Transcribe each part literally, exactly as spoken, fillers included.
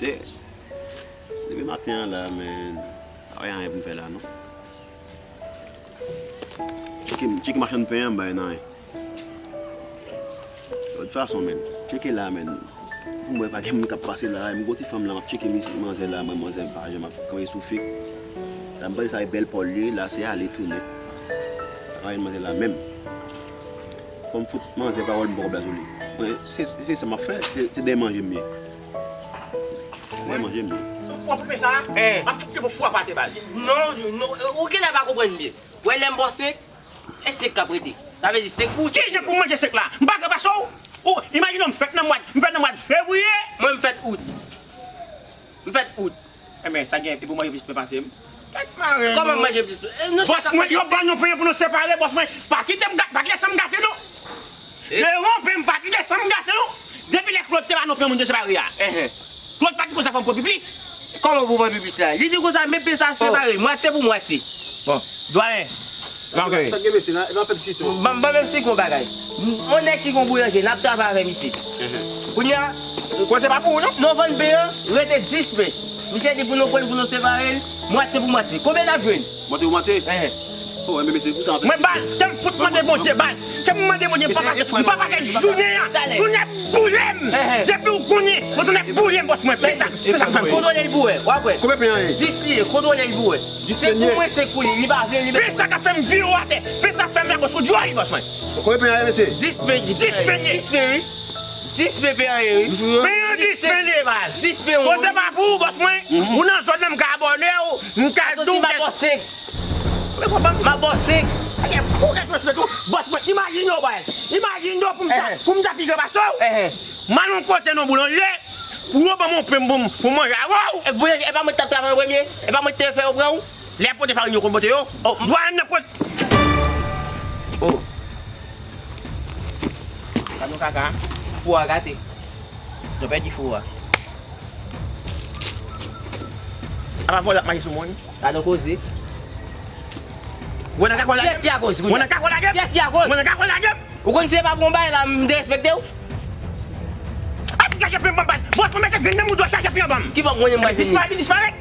Se, depi maten an la, men, pa gen anyen pou m fè la, non. Tcheke, tcheke machann pen an, m bay nan anyen. Lòt fason, men, tcheke la, men. Pou mwen, pa gen moun k ap pase la, m gon ti fanm la, m ap tcheke misye, manzè la, mwen, manzè pa janm ap kanpe sou fik. La, m panse sa e bèl pòl li ye, la, se ale tounen. Pa gen manzè la menm. Fò m fout manzè pawòl m poko bla sou li. Mwen, se, se sa m ap fè, se, se dèyè manje m ye. Dèyè manje m ye. W ap koupe sa? Eh. M ap fout ke fò fwa pa te baz. Non, non, ou genlè pa konprann byen. Wè lè m bò senk, e senk k ap rete. Sa vle di senk pou senk. Kijan pou manje senk la? M pa gran pase w. Ou imajine w, m fèt nan mwa, m fèt nan mwa fevriye. Mwen, m fèt out. M fèt out. Enben, sa gen, epi w manje plis pen pase m. Tèt mare. Kòman m manje plis pen? Eh, nou chak ap manje. Bòs mwen, yo ban nou pen pou nou separe, bòs mwen. Pa kite m ga-, pa kite san m gate, non. Eh. Devan pen m, pa kite san m gate, non. Depi lè Claude te ba nou pen moun te separe a. Enhen. Claude pa t konsa fè m pran pi plis. Kòman pou pran pi plis la? Li di konsa, men pen sa separe, mwatye pou mwatye. Bon, dwayen. Sa k gen mesye la, e pa fè diskisyon. Ban, ban m eksplike yon bagay. Yon nèg ki gon boulanje, n ap travay avè misye. Kounye a, koze pa pou ou, non? Nou vann pen an, rete dis pen. Misye di pou nou pran l, pou nou separe l, mwatye pou mwatye. Konbyen n ap jwenn? Mwatye pou mwatye? Enhen. Oh, enben, mesye, pou sa, mwen, baz, ke m fout mande Bondye, baz. Ke m mande Bondye, m pa pase, m pa pase jounen an tounen boule m. Depi w konnen, mwen tounen boule m, bòs mwen. Pè sa, pè sa, pè sa. Kontwole l pou wè, w ap wè. Konbyen pen an ye? Dis li ye, kontwole l pou wè. Dis pen ye. Senk pou mwen, senk pou li, li pa vle, li pa. Pen sa k ap fè m vire atè. Pen sa k ap fè m lakòs sou dyòl, bòs mwen. Konbyen pen an ye, mesye? Dis pen, dis pen ye. Dis pen, wi. Dis pen pen an ye, wi. Pen an dis pen ye, baz. Dis pen, wi. Koze pa pou ou, bòs mwen. Ou nan zòn nan, m ka abòne w, m ka di w. Asosi m ap bòse. M ap bòse. Ayen fou, respè tou. Bòs mwen, imajine w, baz. Imajine w pou m ta, pou m ta pi gran pase w. M al yon kote nan boulanje, pou yo ban m yon pen pou m, pou m manje avè w. E boulanje, e pa mwen t ap travay an premye? E pa mwen ki te fè yo pran w? Lè pote farin yo konn pote yo. Oh. Dwayen nan kot. Oh. Gad yon kaka. Fou a gate. Yo pèdi fou a. Apa vòlè ap mache sou moun? Gad yon koze. Wè nan kakò lage. Kiyès ki akoz? Wè nan kakò lage. Kiyès ki akoz? Wè nan kakò lage. Ou konn si se pa pou yon bagay la, m derespekte w? Ap chache pen ban m, baz. Bòs mwen, mete grenn nan mouda w, chache pen an ban m. Ki bò konnen m pral vini? Disparèt, disparèt.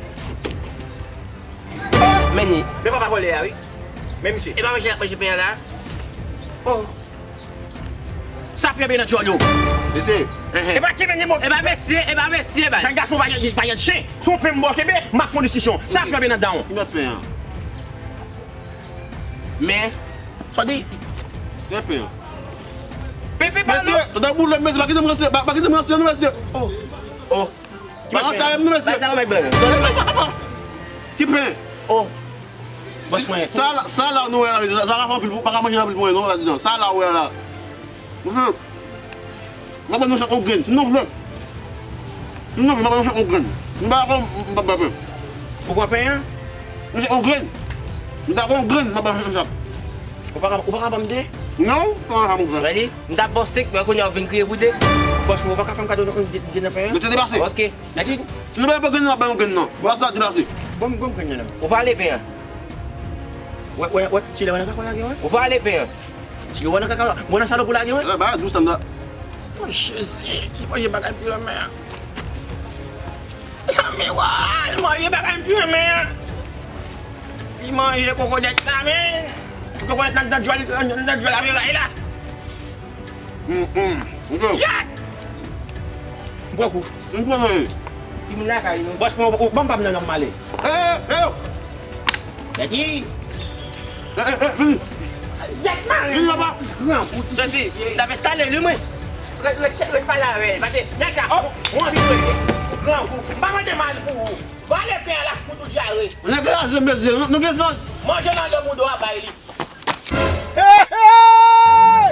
Men li. Men papa vòlè a, wi. Men misye. E pa manje, manje pen an la? Oh. Sa ap fè pen nan djòl yo. Mesye. E pa kenbe nemo. E pa mesye, e pa mesye, baz. Jan gason pa gen, pa gen chen. Se yon pen m ba w kenbe, m ap fè yon diskisyon. Sa ap fè pen nan dan w. Ki nòt pen an? Men. Sa w di? Trè pen. Pepe pa mesye, nou. Mesye, dan boule, mesye, pa kite m ranse, pa, pa kite m ranse, non, mesye. Oh. Oh. Pa ranse avè m, non, mesye. Ki pen? Oh. Bòs mwen. Sa la, sa la nou wè la, mesye, sa, sa pa fè anpil, pa ka manje anpil pou mwen, non, pa di jan. Sa la ou wè la. Mesye. M ap ban nou chak yon grenn. Si nou vle. Si nou vle, m ap ban nou chak yon grenn. M pa dakò, m p ap bay pen. Ou pran pen an? Nou chak yon grenn. M dakò yon grenn, m ap ban nou chak. Ou pa ka, ou pa ka ban m de? Non, sa pa sa m fè. Gade, m t ap ba w senk, men kounye a w vin kriye pou de. Bòs mwen, ou pa ka fè m kado de, de nan pen an? Mesye, deplase. Ok. Mèsi. Si nou pa pran grenn nan, m ap ban nou grenn nan. Ou pa sa deplase. Bon, bon grenn nan. Ou vale pen an. Wè, wè, wè, Chile, wè nan kaka w lage, wè. Ou vale pen an. Yo, wè nan kaka, wè nan salop ou lage, wè. Wè, ba, dous tanda. Oh, Jezi, li manje bagay m pi renmen an. Zanmi, wè, li manje bagay m pi renmen an. Li manje kokonèt la, men. Kokonèt nan, nan djòl, nan djòl averay la. Hum, hum. Yak! M pran kou. M pran kou. Ki moun lakay nou? Bòs mwen, ou ban m pa m nan nanm male. Eh, eh, eh, yo! Gadi! Eh, eh, eh, vini. Yak mare! Vini laba! Gran kou. Sòsi, m t ap enstale li, mwen. Ret, ret, ret pale avè l. Pase, nèg sa, oh, ou anvi jwe, gran kou. M pa mande mal pou ou. Vale pen an la fout ou dyare. Nèg la, je mezye, nou, nou gen zòn. Manje nan de mouda w a bay li. Hey, hey!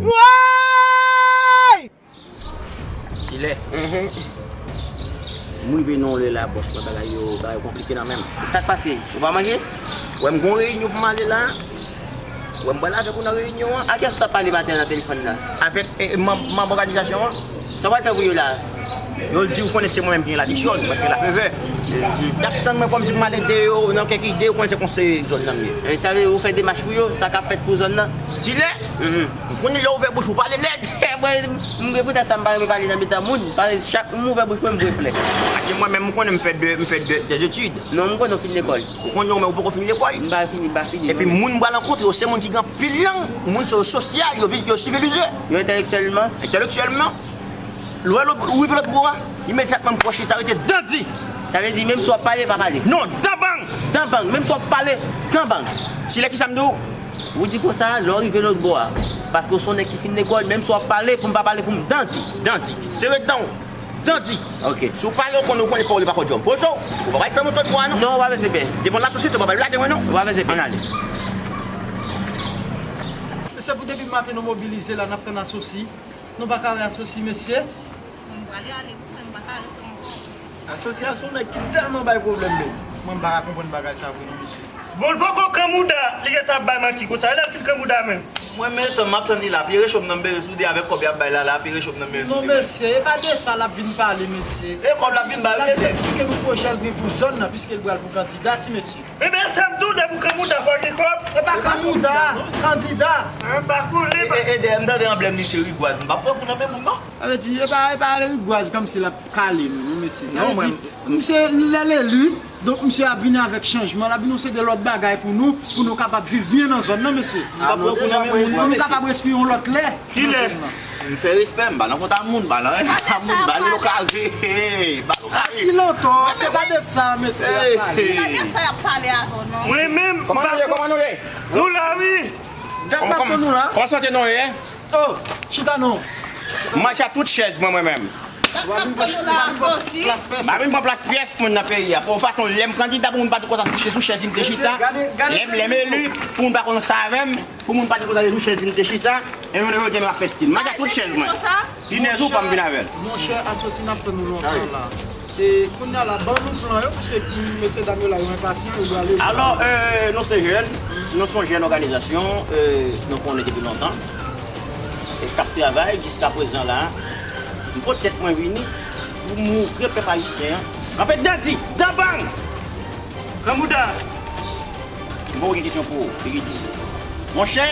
Woy! Silè. Mhm. M rive nan yon lè la, bòs mwen, bagay yo, bagay yo konplike nan men m. Sa k pase? Ou pa manje? Wè, m gon reyinyon pou m ale la. Wè, m pral avèk ou nan reyinyon an. A kiyès ou t ap pale maten an nan telefòn la? Avèk, eh, manm, manm òganizasyon an. Sa w pral fè pou yo la? Yo di ou konnen se mwen menm ki gen ladiksyon, mwen ki gen lafevè. Y ap tann mwen kòmsi pou m al ede yo nan kèk ide, ou konnen se konseye zòn nan m ye. E sa vle di ou fè demach pou yo, sa k ap fèt pou zòn nan? Silè, ou konnen lè w ouvè bouch ou pale nèg. Mwen, m gen poutèt sa m pa renmen pale nan mitan moun, paske chak m ouvè bouch mwen, m bwè flè. Paske mwen menm, m konnen m fè de, m fè de, des études. Non, m konnen w fin lekòl. Ou konnen, men ou poko fin lekòl. M pa fini, m pa fini. Epi moun m pral rankontre yo, se moun ki gen anpil lang, moun sa yo sosyal, yo vi-, yo sivilize. Yo entèlektyèlman. Entèlektyèlman. Lè w rive lòt bò a, imedyatman m fè w chita, rete dandi. Sa vle di, menm si w ap pale, pa pale. Non, danbang! Danbang, menm si w ap pale, danbang. Si lè ki sa m di w? Ou di konsa, lè w rive lòt bò a. Paske w se yon nèg ki fin lekòl, menm si w ap pale, pou m pa pale, pou m dandi. Dandi. Sere dan w. Dandi. Ok. Si w pale, ou konnen, ou konnen pawòl yo pa kòdjòm. Poze w. Ou pa pral fè m lòt bò a, non. Non, ou pa bezwen pè. Devan lasosyete, ou pa pral lage mwen, non. Ou pa bezwen pè. Ann ale. Mesye, pou depi maten nou mobilize la, n ap tann Asosi. Nou pa ka wè Asosi, mesye. Mwen prale ale wi, mwen pa ka ret ankò. Asosi a se yon nèg ki tèlman bay pwoblèm, men. Mwen, m pa ka konprann bagay sa vre non, mesye. Bon, l poko kanmouda, li gentan ap bay manti konsa. E lè l fin kanmouda menm? Mwen, men tan m ap tann li la, pye recho m nan m bere soudè avèk kòb y ap bay la, la, pye recho m nan m bere soudè. Non, mesye, e pa de sa l ap vin pale, mesye. E kòb l ap vin bay, l ap vin eksplike nou pwojè l gen pou zòn nan, piske l pral pou kandidati, mesye. Ebyen, sa m tou, depi w kanmouda, fò gen kòb. E pa kanmouda, kandida. An, pa konnen, e, e, e, dèyè m tande anblèm li se rigwaz. M p ap pran kou nan men moun, non. Sa vle di, e pa, e pa rigwaz kòmsi l ap kale nou, non, mesye. Sa vle di, misye, lè l eli, donk, misye ap vini avèk chanjman, l ap vini yon seri de lòt bagay pou nou, pou nou kapab viv byen nan zòn nan, mesye. M p ap pran kou nan men moun, non, mesye. Pou nou kapab respire yon lòt lè. Kilè? M fè respè, m pa nan kont a moun, m pa nan rèn a moun, m pa nan lokal. Hey, m pa lokal. Asilantò, se pa de sa, mesye, y ap pale. Se pa de sa y ap pale avè w, non. Mwen menm, kòman nou ye, kòman nou ye? Nou la, wi. Kòman, kòman, kòman sante nou ye? Oh, chita non. M mache a tout chèz mwen, mwen menm. M pa vin pran plas pyès moun nan peyi a. Pou fason lè m kandida pou moun pa di konsa se sou chèz li m te chita. Lè m, lè m eli pou moun pa konn sa avè m. Pou moun pa di konsa se sou chèz li m te chita. E moun yo di m ap fè stil. M mache a tout chèz mwen. Pinèz ou pa m vin avè l. Monchè, Asosi, n ap tann ou lontan la. E kounye a la, ban nou plan yo, piske mesye dam yo la, yo enpasyan, yo dwe ale. Alò, euh, nou se jèn, nou se yon jèn òganizasyon, euh, nou konnen depi lontan. E k ap travay jiska prezan la, m pote tèt mwen vini pou montre pèp ayisyen an. Kanpe dandi, danbang! Kanmouda! M gen yon kesyon pou ou, Bigidi. Monchè,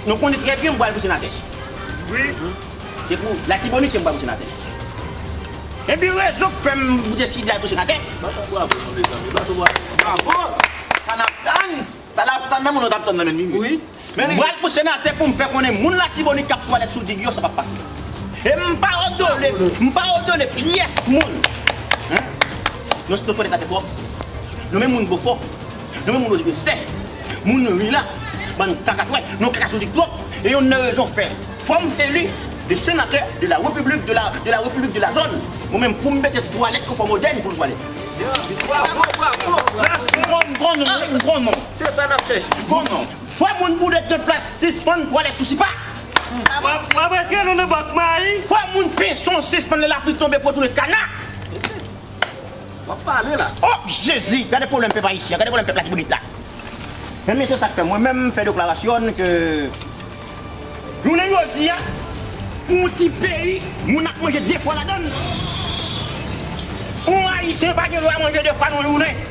nou konnen trè byen m pral pou senatè. Wi. Se pou Latibonit ke m pral pou senatè. Epi rezon k fè m deside al pou senatè. Bat yon bravo non, mezanmi, bat yon bravo. Bravo! Sa n ap tann, sa n ap tann nan moun, nou t ap tann nan men li. Wi. M pral pou senatè pou m fè konnen moun Latibonit k ap twalèt sou dig yo, sa p ap pase. E m pa òdone, m pa òdone pyès moun. Hein? Nou, nou twalèt atè twòp. Nou menm moun Bofò. Nou menm moun Odrestè, moun Lila, bann kakatwèt, nou kaka sou dik twòp. E youn nan rezon fè fò m eli de senatè de la République de la, de la République de la zone. Mwen menm pou m mete twalèt konfò modèn pou l twalèt. Bravo, bravo, bravo. M konn, m konn, m konn non. Se sa n ap chèche. M konn non. Fò moun boule de plas sispann twalèt sou sipa. W ap, w ap retire nou nan bòt mayi. Fò moun penson sispann lè lapli tonbe pou tounen kana. W ap pale la. Oh, Jezi! Gade pwoblèm pèp ayisyen an, gade pwoblèm pèp Latibonit la. Men, men se sa k fè mwen menm m fè deklarasyon ke jounen jodi a, pou yon ti peyi, moun ap manje de fwa ladan l. Yon Ayisyen pa gen dwa manje de fwa nan yon jounen.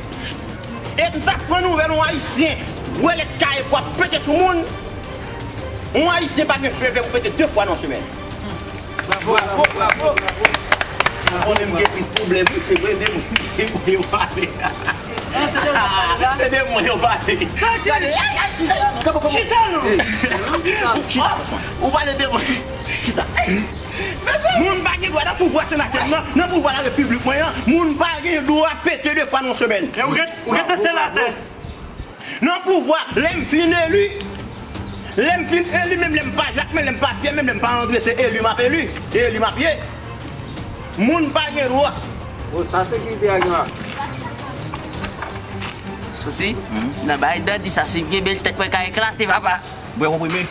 E m t ap pran nouvèl yon Ayisyen, wè lèt kaye pou ap pete sou moun. Yon Ayisyen pa gen feve pou pete de fwa nan semèn. Bravo, bravo, bravo, bravo. Ou konnen m gen plis pwoblèm, wi, se vre, de mwen, de mwen yo pale. Non, se de mwen yo pale. Se de mwen yo pale. Sa ki? Gade, chita non. Ou pale de mwen. Chita. Moun pa gen dwa nan pouvwa senatè m nan, nan pouvwa larepiblik mwen an, moun pa gen dwa pete de fwa nan semèn. E ou gen, ou gen te senatè. Nan pouvwa, lè m fin eli, lè m fin eli, menm lè m pa Jak, menm lè m pa Pyè, menm lè m pa Andre, se eli m ap eli, e eli m ap ye. Moun pa gen dwa. O, sa sekirite a gen la. Sousi, nan bay dandi sa, si m kenbe l, tèt mwen ka eklate, papa. Bwè konprime.